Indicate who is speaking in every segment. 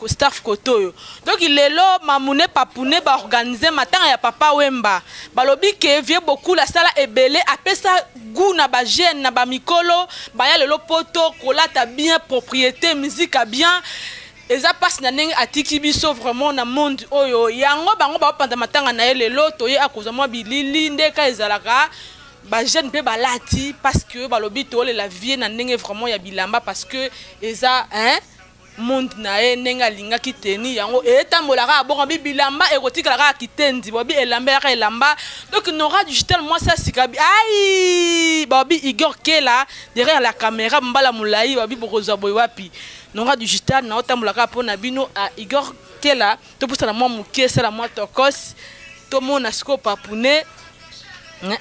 Speaker 1: Staff kote oyo. Donc lelo Mamune Papune ba organiser matanga ya Papa Wemba. Balobi ke vieux Bokul asala ebele, apesa goût na ba jeunes na ba mikolo baya lelo poto kolata bien, propriété, musique ya bien. Eza pasi na ndenge atiki biso vraiment na monde oyo. Yango bango baopanza matanga na ye lelo, toye akozwa mwa bilili ndeka ezalaka ba jeune mpe balati, parce que balobi tolela vie na ndenge vraiment ya bilamba, parce que eza, hein, monde na ye ndenge alingaki teni yango etambolaka abongo bi bilamba ekotikala kaka kitendi babi elamba yaka elamba. Donc Nora Digital, mwasi asika bi ai babi Igor Kela derrière la caméra, mbala molai babi bokozwa boye wapi. Nora Digital na otambola kaka mpona bino. A Igor Kela, topusana mwa moke, esala mwa tokos, tomona sikoyo Papune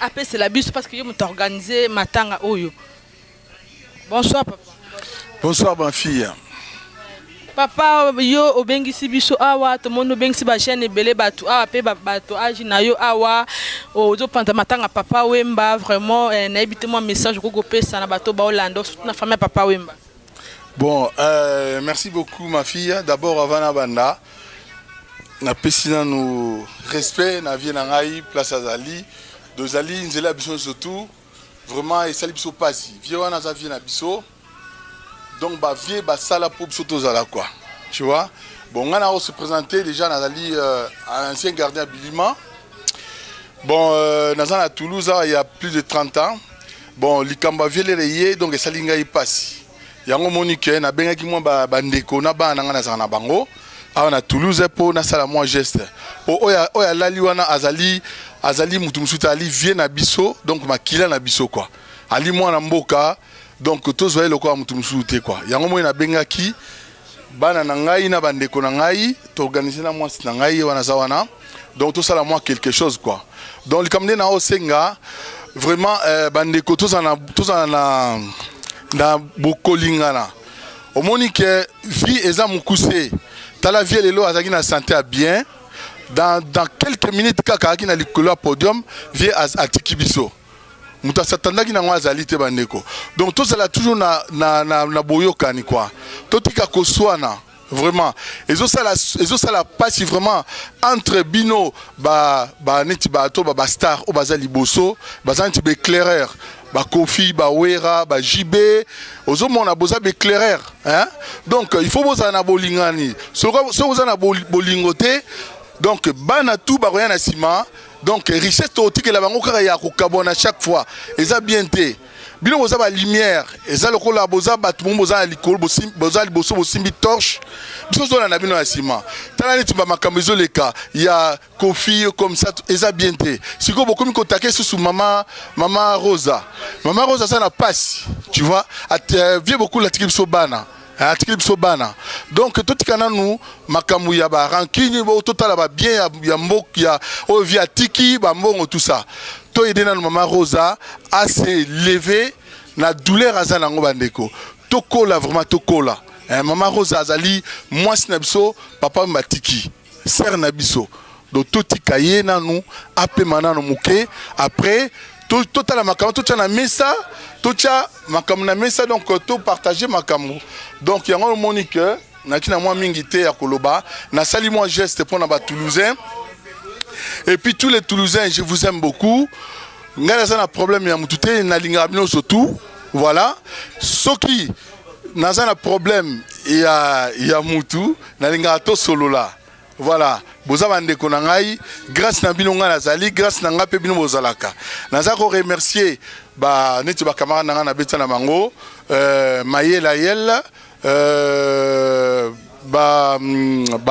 Speaker 1: apesela biso, parce que ye moto organise matanga oyo. Bonsoir, papa.
Speaker 2: Bonsoir, ma fille.
Speaker 1: Papa, yo obengisi biso awa, tomoni obengisi bajeune ebele, bato awa mpe bato age na yo awa, ozopanza matanga Papa Wemba. Vraiment, nayebi te mwa message okoki kopesa na bato baolanda, surtout na famille ya Papa Wemba.
Speaker 2: Bon, merci beaucoup, ma fille. D'abord, avant nabanda, napesi nanu respect na vie na ngai place azali, tozali nzela ya biso surtout. Vraiment esali biso mpasi. Vie wana aza vie na biso, donc bavieux basala mpo biso tozala quoi, tu vois. Bon, ngai na se présenter déjà, nazali ancien gardien ya Bilima. Bon, naza na Toulouse awa il y a plus de 30 ans. Bon, likambo ya vieux Lele ye, donc esali ngai mpasi. Yango omoni ke nabengaki mwa bandeko na bana na ngai nazala na bango awa na Toulouse mpo nasala mwa geste, po oyo alali wana azali mutu mosusu te, ali vie na biso, donc makila na biso quoi, ali mwana mboka, donc tozwa ye lokola motu mosusu te quoi. Yango moi nabengaki bana na ngai na bandeko na ngai, toorganize na mwasi na ngai ye wana aza wana, donc tosala mwa quelque chose quoi. Donc likambo nde na osenga vraiment, bandeko, tozala na bokolingana. Omoni ke vie eza mokuse. Tala vie lelo, azalaki na santé ya bien, dans quelques minutes kaka azalaki na likolo ya podium, vie atiki biso. Moto asatandaki nango azali te, bandeko. Donc tozala toujours na boyokani quoi, totika koswana. Vraiment ezosala mpasi vraiment entre bino ba neti bato bastar oyo baza liboso, baza neti baéclaireur, baKoffi, baWerra, baJB. Ozomona boza baéclaireur, hein? Donc il faut bozala na bolingani. Soki boza na bolingo te, donc bana tu bakoya na nsima, donc richesse tokotikela bango kaka ya kokabwana chaque fois, eza bien te. Bino boza balumière, eza lokola boza bato mo boza na likolo, boza liboso, bosimbi torche, biso tozolanda bino na nsima. Tala neti bamakambo ezoleka ya Koffi comme ça, eza bien te. Sikoyo bokomi kotake susu mama Rosa. Mama Rosa aza na pasi, tu vois. Vieux Bokul atiki biso bana, atikili biso bana, donc totika nanu makambo ya barancune, totala babien ya mboka ya oyo vieux atiki, bambongo, tout ça. Toyede nanu mama Rosa ase lever na douleur aza nango. Bandeko, tokola, vraiment tokola. Mama Rosa azali mwasi na biso, papa batiki sere na biso, donc totika ye nanu apema nanu moke. Après totala makambo, totya na mesa, totya makambo na mesa, donc topartage makambo. Donc yango omoni ke naki na mwa mingi te ya koloba, nasali mwa geste mpona batoulousain. Et puis tous les Toulousains, je vous aime beaucoup. Ngai naza na problème ya mutu te, nalingaka bino surtout. Voilà, soki naza na problème ya mutu, nalingaka tosolola. Voilà, boza bandeko na ngai, grâce na bino ngai nazali, grâce na ngai mpe bino bozalaka. Naza koremercier ba neti bacamarade na ngai nabeta na bango, Mayela Yel, ba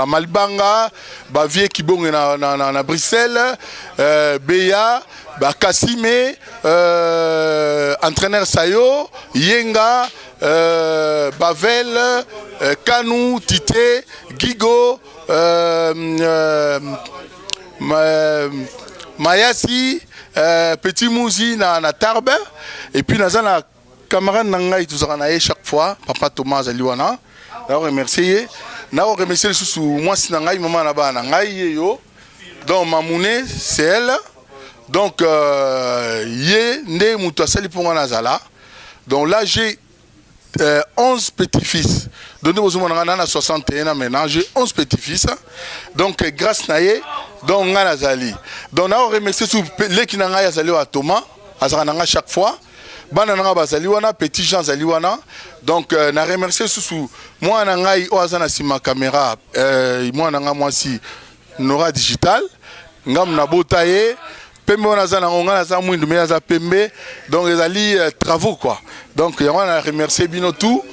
Speaker 2: Malibanga, ba vieux Kibonge na Bruxelles, Beya, ba Kasime, entraîneur Sayo, Yenga, Bavel, Kanu, Tite, Gigo, Mayasi, Petit Mouzi na Tarbes. Et puis naza na camarade na ngai, tozalaka na ye chaque fois, papa Thomas azali wana, na remercier ye. Na remercier lisusu mwasi na ngai, mama na bana na ngai ye yo, donc Mamoune, c'est elle. Donc ye nde moto asali mpo nga nazala. Donc là j'ai 11 petits-fils. Donc bozomona nga na 61 ans maintenant, j'ai 11 petits-fils. Donc grâce na ye, donc nga nazali. Donc na remercier su leki na ngai azali wa Thomas, azalaka na nga chaque fois. Bana na nga bazali wana, petit Jean azali wana. Donc na remercier susu mwana na ngai oyo aza na nsima caméra, mwana na nga mwasi Nora Digital, ngamu nabota ye pembe wana aza nango, ngai naza mwindu, me aza pembe. Donc ezali travaux quoi. Donc yango wana na remercier bino tout.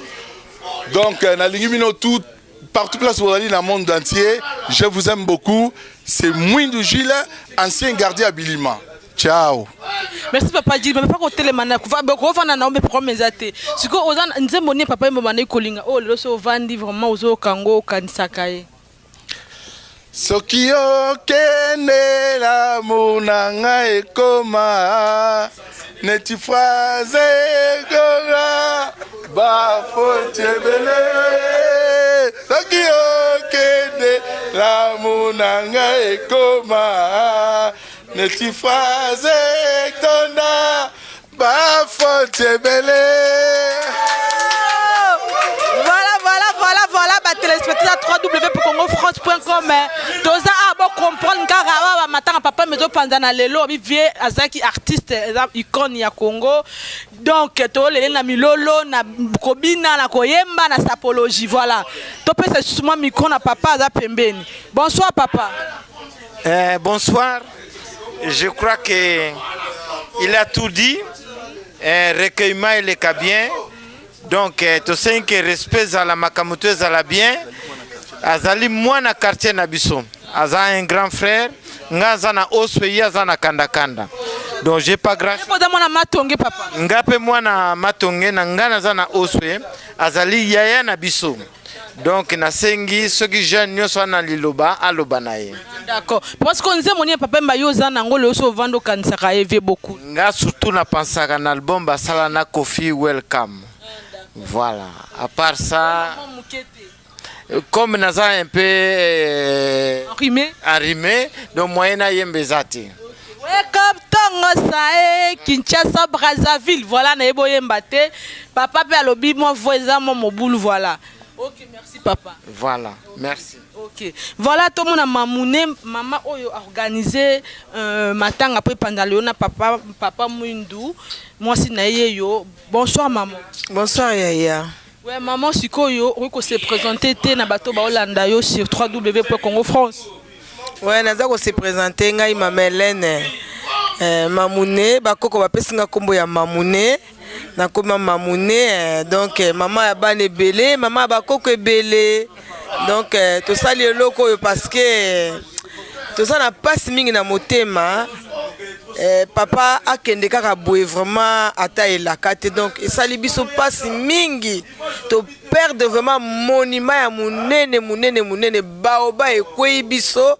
Speaker 2: Donc nalingi bino tout, partout place bozali na monde entier, je vous aime beaucoup. C'est Mwindu Gilles, ancien gardien à Bilima. Ciao.
Speaker 1: Merci papa Gilles. Papa, kotelema na kovanda na ombe problème eza te. Sikoyo oza nzembo nini papa Wemba bandaki kolinga, oyo lelo so ovandi vraiment ozoyoka yango, okanisaka ye?
Speaker 2: Soki okende, l'amour na ngai ekoma neti phrase ekoma bafoti ebele. Soki okende, l'amour na ngai ekoma neti phrase etonda bafoti ebele.
Speaker 1: Voilà, batéléspectateur www.congofrance.com, toza a bocomprendre kaka awa bamatanga papa mezopanza na lelo. Obi vie azalaki artiste, eza icône ya Congo. Donc tolele na milolo, na kobina, na koyemba, na sapologie. Voilà, topesa lisusu mwa micro na papa aza pembeni. Bonsoir papa.
Speaker 3: Bonsoir. Je crois que il a tout dit. Recueillement eleka bien. Donc tosengi ke respect ezala, makambo to ezala bien. Azali mwana quartier na biso, aza un grand frère. Nga aza na Oswe, ye aza na Kandakanda. Donc j'ai pas grand
Speaker 1: oza mwana Matonge papa?
Speaker 3: Nga mpe mwana Matonge na nga naza na Oswe, azali yaya na biso. Donc nasengi soki jeune nyonso wana liloba aloba na ye.
Speaker 1: D'accord, parce que nzembo nini papa Wemba yo oza nango lelo so ovanda okanisaka ye vie beaucoup?
Speaker 3: Nga surtout napensaka na album basala na Kofi, Welcome. Voilà, à part ça, comme naza un peu
Speaker 1: enrhumé.
Speaker 3: Enrhumé, donc moyen nayemba eza te.
Speaker 1: Wake up, ntongo sa e Kinshasa, Brazzaville. Voilà, nayebi oyemba te papa, mpe alobi mwa voix eza mwa mobulu. Voilà, ok, merci papa.
Speaker 3: Voilà, merci.
Speaker 1: Ok, voilà, tomona mamune mama oyo organise matanga mpo epanda lelo na papa Mwindu, mwasi na ye yo. Bonsoir mama.
Speaker 4: Bonsoir yaya.
Speaker 1: Ouais maman, sikoyo okoki kose présenter te na bato baolanda yo sur www.congofrance?
Speaker 4: Ouais, naza kose présenter. Ngai mama Helene, Mamune. Bakoko bapesi nga nkombo ya Mamune, nakoma Mamune. Donc mama ya bana ebele, mama ya bakoko ebele. Donc tosali eloko oyo parce que toza na mpasi mingi na motema. Papa akende kaka boye, vraiment ata elaka te. Donc esali biso mpasi mingi, toperdre vraiment monument ya monene monene monene. Baoba ekwei biso,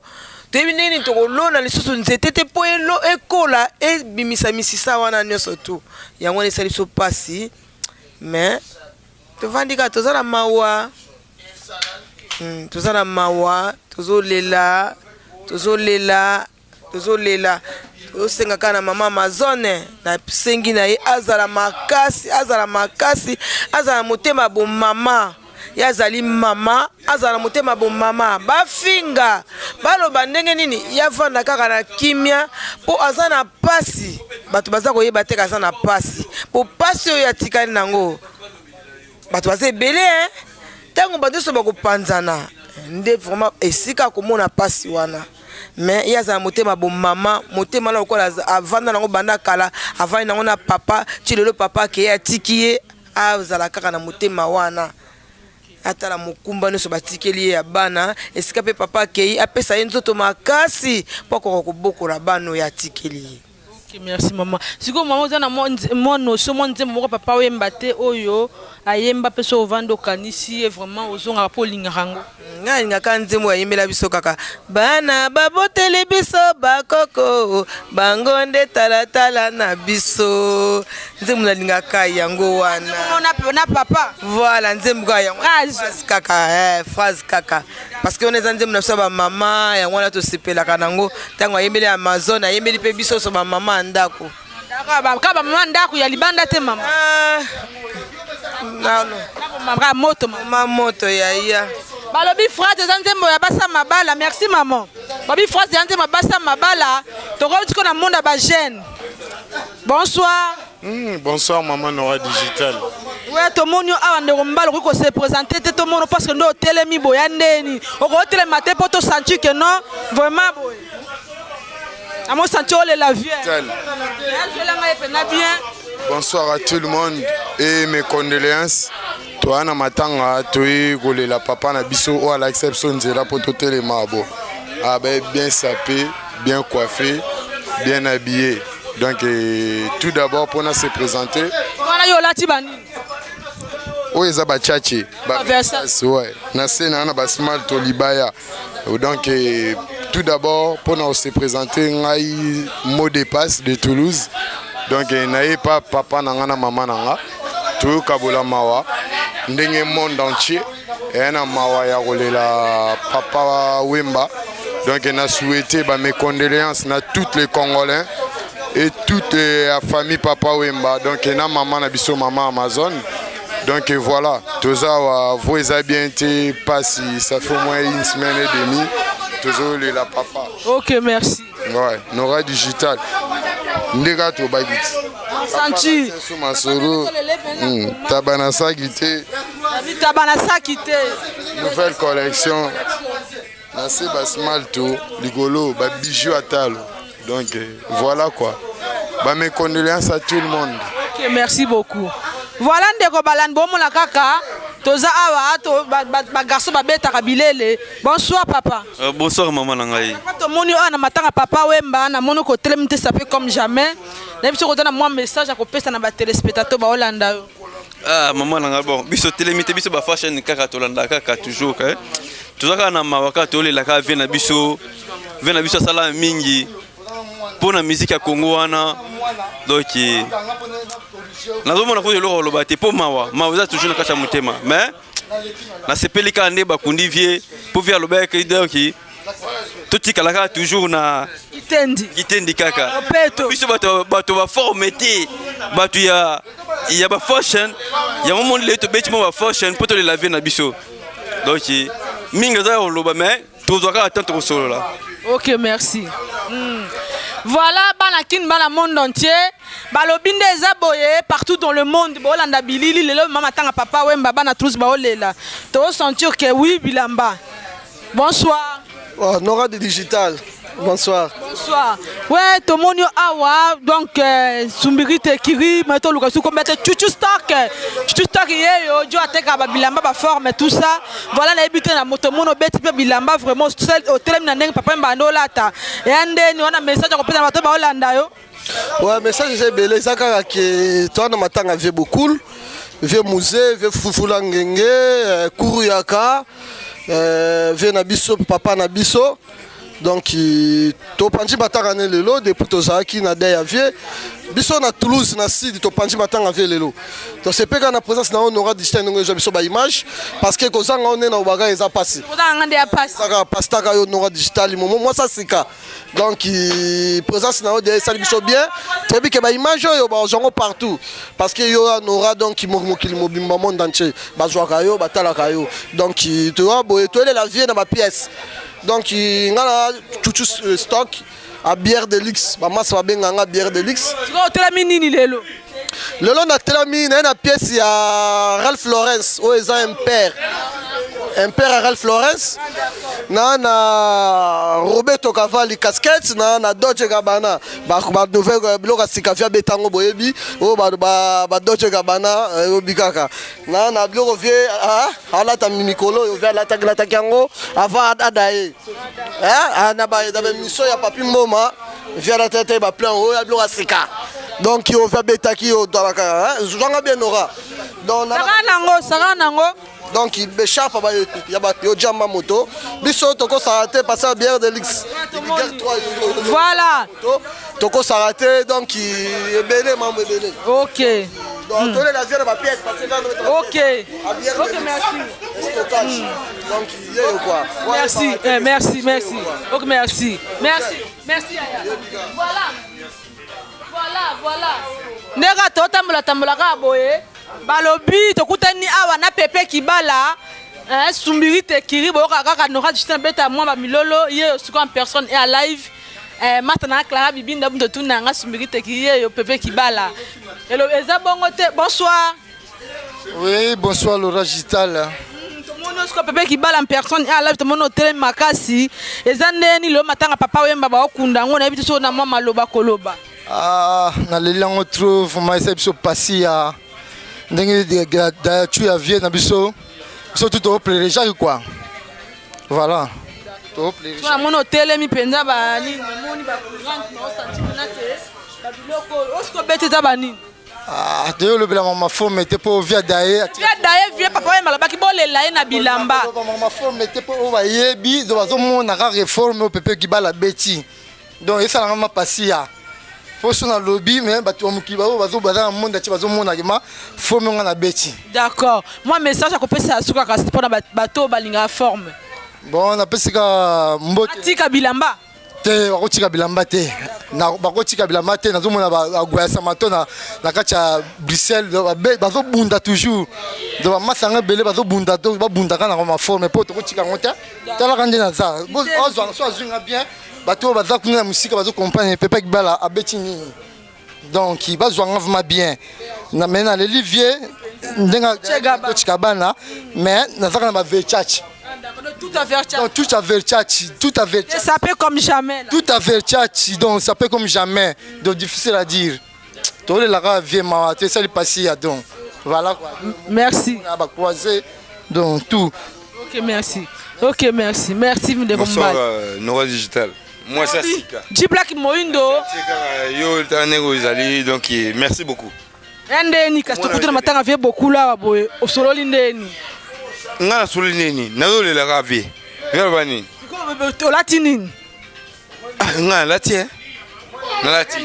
Speaker 4: toyebi ndenge nini tokolona lisusu nzete te mpo ekola, ebimisa misisa wana nyonso tu. Yango wana esali biso mpasi, mais tovandi kaka, toza na mawa. Toza na mawa, tozolela, tozolela, tozolela. Tozosenga kaka na mama Amazone, nasengi na ye azala makasi, azala makasi, azala motema bomama. Ye azali mama, azala na motema bomama. Bafinga, baloba ndenge nini, ye avanda kaka na kimia, mpo aza na pasi. Bato baza koyeba te, aza na pasi, mpo pasi oyo atikali nango, bato baza ebele. Ntango bato nyonso bakopanzana nde vraiment esika akomona pasi wana. Mais ye azala motema bomama, motema na lokola avanda nango banda kala, avandi nango na papa ti lelo. Papa akeye, atiki ye, azala kaka na motema wana, atala mokumba nyonso batikeli ye ya bana. Esika mpe papa akei, apesa ye nzoto makasi mpo akoka kobokola bana oyo atikeli ye.
Speaker 1: Ok, merci mama. Sikoyo mama, oza na mwa notion, mwa nzembo moko papa oyemba te, oyo ayemba mpe so ovandi okanisi ye vraiment, ozongaka mpo olingaka yango?
Speaker 4: Ngai alingaka nzembo ayembela biso kaka: "Bana baboteli biso bakoko, bango nde talatala na biso." Nzembo nalingaka yango wana.
Speaker 1: Na papa.
Speaker 4: Voilà, nzembo kaka yango.
Speaker 1: Phrase.
Speaker 4: Kaka phrase kaka, parce que wana eza nzembo na biso ya bamama. Yango wana tosepelaka nango ntango ayembeli Amazon, ayembeli mpe biso nyonso bamama ya ndako.
Speaker 1: Kaka bamama ndako ya libanda te mama?
Speaker 4: Ah.
Speaker 1: Nabomaka moto
Speaker 4: mama moto yaya.
Speaker 1: Balobi phrase eza nzembo ya basa mabala. Merci maman. Balobi phrase eza nzembo ya basa mabala. Tokoki tiko na monde ya ba jeune. Bonsoir.
Speaker 5: Bonsoir maman Nora Digital.
Speaker 1: Ouais, tomoni yo awa ndeko mobali okoki kose présenter te tomono parce que nde otelemi boya ndeni okotelema te mpo tosentir que non vraiment boye amo senti olela vie azwela ngai mpena bien.
Speaker 5: Bonsoir à tout le monde et mes condoléances. Toya na matanga toyi kolela papa na biso oyo alakisa biso nzela mpo totelema bo. Ah ben bien sapé, bien coiffé, bien habillé. Donc tout d'abord mpona se présenter.
Speaker 1: Wana yo olati banini?
Speaker 5: Oyo eza bachache.
Speaker 1: Ba Versace.
Speaker 5: Ouais. Na se na na basmal to libaya. Donc tout d'abord mpona se présenter, ngai mot de passe de Toulouse. Donc naye pa papa na nga na mama na nga toyokabola mawa ndenge monde entier eya na mawa ya kolela papa Wemba. Donc na souhaité ba mes condoléances na toutes les Congolais et toute la famille papa Wemba. Donc na mama na biso, mama Amazon. Donc voilà, toza wa vo eza bien te pasi, ça fait au moins une semaine et demie tozolela papa.
Speaker 1: Ok, merci.
Speaker 5: Ouais, Nora Digital nde kaka tobaki ti
Speaker 1: Senti
Speaker 5: so masolo taba na saki te.
Speaker 1: Taba na saki te.
Speaker 5: Nouvelle collection na se basmalto likolo babijou atalo. Donc voilà quoi, ba mes condoléances à tout le monde.
Speaker 1: Ok, merci beaucoup. Voilà ndeko balandi, bomona kaka toza awa to bagarçon babetaka bilele. Bonsoir papa.
Speaker 6: Bonsoir mama na ngai.
Speaker 1: Papa, tomoni oyo na matanga papa Wemba, namoni kotelemi te sape comme jamais. Nayebi soki oza na mwa message ya kopesa na batéléspectateur baolanda yo.
Speaker 6: Ah mama na ngai, bon, biso telemi te, biso bafashion kaka tolanda kaka toujours eh. Toza kaka na mawa, kaka tolela kaka vie na biso. Vie na biso asala mingi mpo na musique ya Congo wana. Donc nazomona kutu eloko koloba te mpo mawa, mawa eza toujours na kati ya motema. Mais nasepeli kaka nde bakundi vie mpo vie alobaki. Donc totikala kaka toujours na
Speaker 1: kitendi.
Speaker 6: Kitendi kaka.
Speaker 1: Opeto.
Speaker 6: Biso bato baforme te, bato ya bafashion yango moni lelo tobeti mwa bafashion mpo tolela vie na biso. Donc mingi eza ya koloba, mais tozwa kaka temps tokosolola.
Speaker 1: Ok, merci. Voilà bana Kin, bana monde entier, balobi nde eza boye partout dans le monde boolanda bilili lelo mama tanga papa Wemba. Bana tous baolela, tosentir que oui bilamba. Bonsoir.
Speaker 7: Oh, Nora de Digital. Bonsoir.
Speaker 1: Bonsoir. Ouais, tomoni yo awa donc sumbiri te kiri me toluka su kombe te chuchu stock, chuchu stock ye yo jo ateka ba bilamba ba forme tout ça. Voilà, nayebi te na moto mono obeti mpe bilamba vraiment otelemi na ndenge papa mbanda olata eya ndeni wana message ya kopesa na bato baolanda yo.
Speaker 7: Ouais, message eza ebele, eza kaka ke toza na matanga vie Bokul, vie Musée, vie Fufula Ngenge, Kuru Yaka, vie na biso, papa na biso. Donc topanzi matanga ne lelo depuis tozalaki na deuil ya vie biso na Toulouse na sud. Topanzi matanga vie lelo, tosepeka na présence na yo Nora Digital ndenge ezwa biso baimage parce que kozanga yo nde na obaka eza pasi.
Speaker 1: Kozanga nde ya pasi.
Speaker 7: Kaka pasi taka yo Nora Digital momo mwasi sika. Donc présence na yo de esali biso bien. Toyebi ke baimage oyo bazwa yango partout parce que yo ya Nora, donc mokili mobimba, monde entier bazwaka yo, batalaka yo. Donc toya boye toyelela vie na bapièce. Donc nga na chuchu stock à bière de luxe, bamasa babenga nga bière de luxe.
Speaker 1: Sikoyo otelami nini lelo?
Speaker 7: Lelo natelami naye na pièce ya Ralph Lawrence oyo eza impère, impère ya Ralph Lawrence na Roberto Cavalli casquette na Dolce Gabbana, ba nouvelle biloko ya sika vie abetango boyebi oyo ba Dolce Gabbana oyebi kaka na biloko vie alata mikolo oyo vie alataki yango avant ada ye na baémission ya Papi Mboma. Vie alataki baplan oyo ya biloko ya sika. Donc oyo vie abetaki oyo talaka zwanga bien Nora. Donc
Speaker 1: saka nango, saka nango.
Speaker 7: Donc besharpe ya bato yo jamba moto biso tokosala te parce que bière de luxe.
Speaker 1: Voilà.
Speaker 7: Tokosala te. Donc ebele mambo ebele.
Speaker 1: Ok.
Speaker 7: Donc tolela vie na bapièce parce que
Speaker 1: Ok, merci.
Speaker 7: Stockage, donc yeyo quoi.
Speaker 1: Merci, merci, merci. Ok, merci, merci, merci yaya. Voilà, voilà, voilà ndenge totambola tambola kaka boye. Balobi tokutani awa na Pepe Kibala. Hein, Sumbiri Tekiri boyoka kaka Nora Justin beta mwa ba milolo ye siko en personne et à live. Eh, mata na Clara Bibinda bundo tuna nga Sumbiri Tekiri ye yo Pepe Kibala. Elo eza bongo te. Bonsoir.
Speaker 8: Oui, bonsoir Laura Gital.
Speaker 1: Tomoni siko Pepe Kibala en personne et à live tomoni otelemi makasi. Eza ndeni lo matanga papa Wemba ba okunda ngo na yebi so na mwa maloba koloba.
Speaker 8: Ah, naleli yango trop vraiment esali biso pasi ya ndenge dayatu ya vie na biso biso tu tooplere jacques quoi voilà.
Speaker 1: Namoni otelemi mpenza banini, namoni bacourante naosanti kuna te babiloko oyo osiko bete eza banini.
Speaker 8: Ah, toyo olobela mama forme te mpo via daye
Speaker 1: via daye vie papa oyo malobaki bolela ye na bilamba
Speaker 8: mama forme te mpo oyo bayebi do bazomona kaka reforme oyo pepe kibala beti. Donc esalanga ma pasi ya poso na lobi mais bato ya mokili baoyo bazo baza na monde atie bazomona kema forme nga na beti.
Speaker 1: D'accord, moi message akopesa suka kasi mpona bato oyo balingaka forme.
Speaker 8: Bon, napesi ka mbote.
Speaker 1: Atika bilamba
Speaker 8: te, bakotika bilamba te, bakotika bilamba te. Nazomona bagwayasa mato na kati ya Bruxelles bazobunda toujours, donc bamasa yango ebele bazobunda, babundaka na maforme mpo tokotika yango te. Talaka nde naza ozwa so azwi nga bien, bato oyo baza kuna na mosika bazokomprendre Pepe Kibala abeti nini, donc bazwa nga vraiment bien. Mais naleli vie ndenge totika bana, mais nazaka na baverchache.
Speaker 1: Tout à Versace.
Speaker 8: Tout à Versace, tout à Versace.
Speaker 1: Ça peut comme jamais.
Speaker 8: Là. Tout à Versace, donc ça peut comme jamais. Donc difficile à dire. Tout le lara vie ma, tu sais le passé donc. Voilà quoi.
Speaker 1: Merci.
Speaker 8: On a croisé donc tout.
Speaker 1: OK, merci. OK, merci. Merci de
Speaker 5: Bonsoir Nora Digital. Moi ça sika.
Speaker 1: G Black Moindo.
Speaker 5: Yo taneko ezali donc merci beaucoup.
Speaker 1: Ndeni kasi tokuti na matanga vie beaucoup là boye osololi ndeni.
Speaker 5: Nga nasololi nini? Nazolelaka vie. Vie nini?
Speaker 1: Olati nini?
Speaker 5: Nga nalati e nalati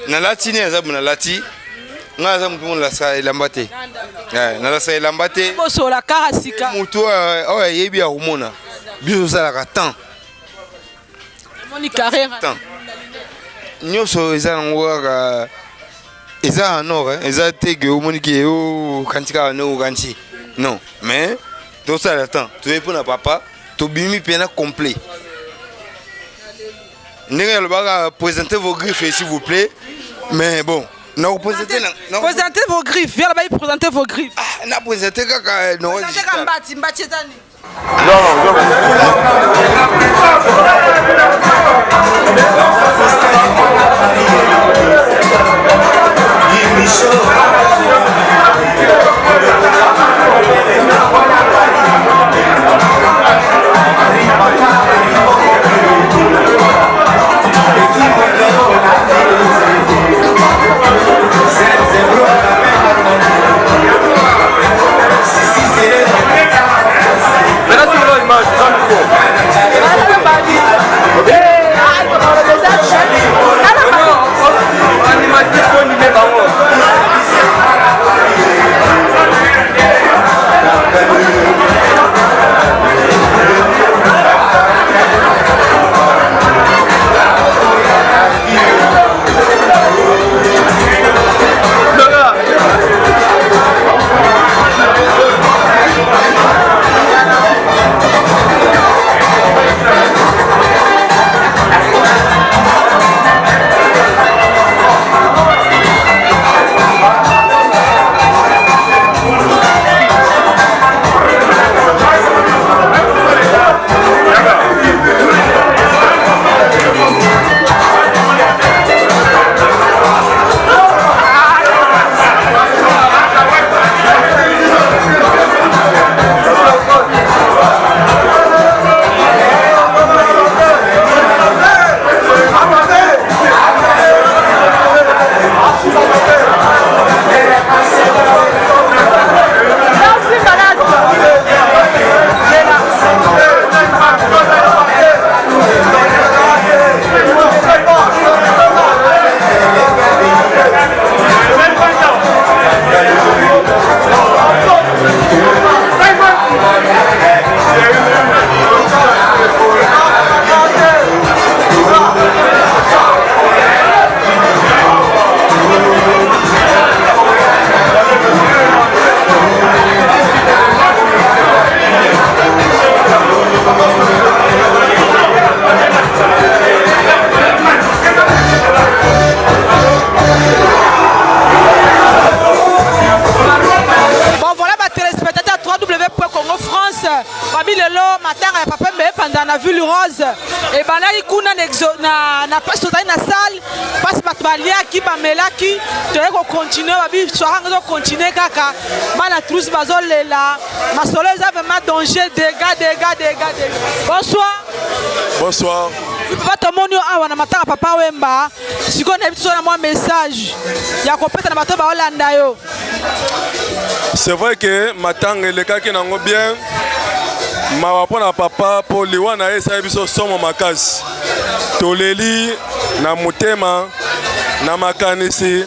Speaker 5: nalati nini aza nalati nga aza motu nalasa elamba te, nalasa elamba te.
Speaker 1: Bosola kaka sika.
Speaker 5: Motu oyo ayebi akomona biso osalaka temps.
Speaker 1: Moni carrière.
Speaker 5: Temps. Nyonso eza nango kaka eza en or, eza te ke omoni ke okanti kaka ndenge okanti, non, mais tosala temps toyebi mpona papa tobimi mpena complet ndenge alobaka présentez vos griffes s'il vous plaît, mais bon nakopresente
Speaker 1: présentez vos griffes, viens là-bas, présentez vos griffes.
Speaker 5: Ah, na présente kaka.
Speaker 1: Présentez kaka mbati mbati eza nini? na Ville Rose. Ebandaki kuna na, exo, na, na place tozali na salle, place bato baliaki bamelaki, toyei kocontinue babi soirée yango ezocontinue kaka, bana Toulouse bazolela, masolo eza vraiment danger, dégâts, dégâts, dégâts, dégâts. Bonsoir.
Speaker 9: Bonsoir.
Speaker 1: Papa tomoni yo awa na matanga papa Wemba, sikoyo nayebi toza na mwa message ya kopesa na bato baolanda yo.
Speaker 9: C'est vrai que matanga elekaki nango bien, mawa mpo na papa mpo liwa na ye esali biso somo makasi, toleli na motema na makanisi,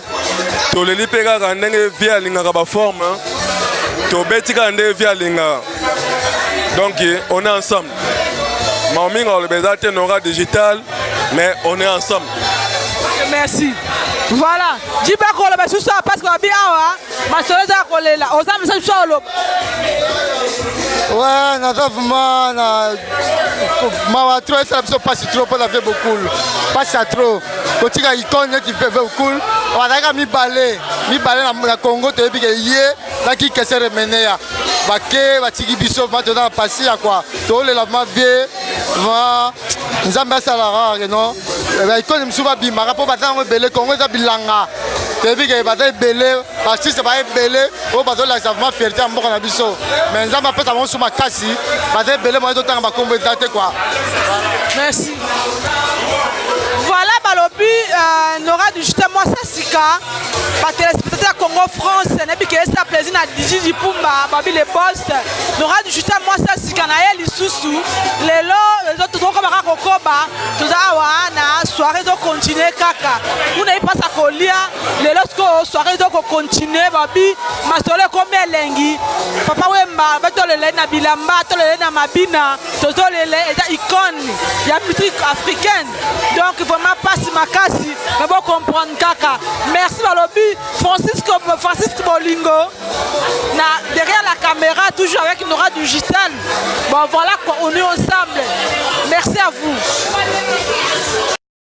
Speaker 9: toleli mpe kaka ndenge vie alingaka baforme, tobeti kaka ndenge vie alingaka, donc on est ensemble. Mawa mingi aloba eza te Nora Digital, mais on est ensemble.
Speaker 1: Merci. Voilà. Jibe koloba susu parce que babi awa masolo eza kolela. Oza message susu oloba.
Speaker 8: Ouais, naza vraiment na mawa trop, esala biso mpasi trop mpo na vie bokul, mpasi ya trop kotika icone neti vie bokul. Bazalaka mibale mibale na Congo, toyebi ke ye na kikesere meneya bake batiki biso, vraiment toza na pasi ya kwa tolela vraiment vie, vraiment Nzambe asalaka ke non baikone mosusu babimaka mpo baza yango ebele. Congo eza bilanga, toyebi ke baza ebele, baartiste baza ebele oyo bazolakisa vraiment fierté ya mboka na biso, mais Nzambe apesa bango su makasi, baza ebele, moye totanga bakombo eza te quoi.
Speaker 1: Merci. Voilà balobi Nora du Justin mwasa sika ba téléspectateurs ya Congo France nayebi ke esa plaisir na Didi Pumba babi le boss Nora du Justin mwasa sika na ye lisusu lelo tozokoba kaka kokoba, toza awa na soirée ezocontinue kaka kuna ye mpasa kolia lelo, sikoyo soirée ezokocontinue, babi masolo ekomi elengi. Papa Wemba batolela ye na bilamba, tolela ye na mabina, tozolela eza icône ya musique africaine, donc vraiment pasi makasi, mais bocomprendre kaka. Merci balobi Francisco, Francisco Bolingo na derrière la caméra, toujours avec Nora Digital. Bon voilà quoi, on est ensemble. Merci à vous.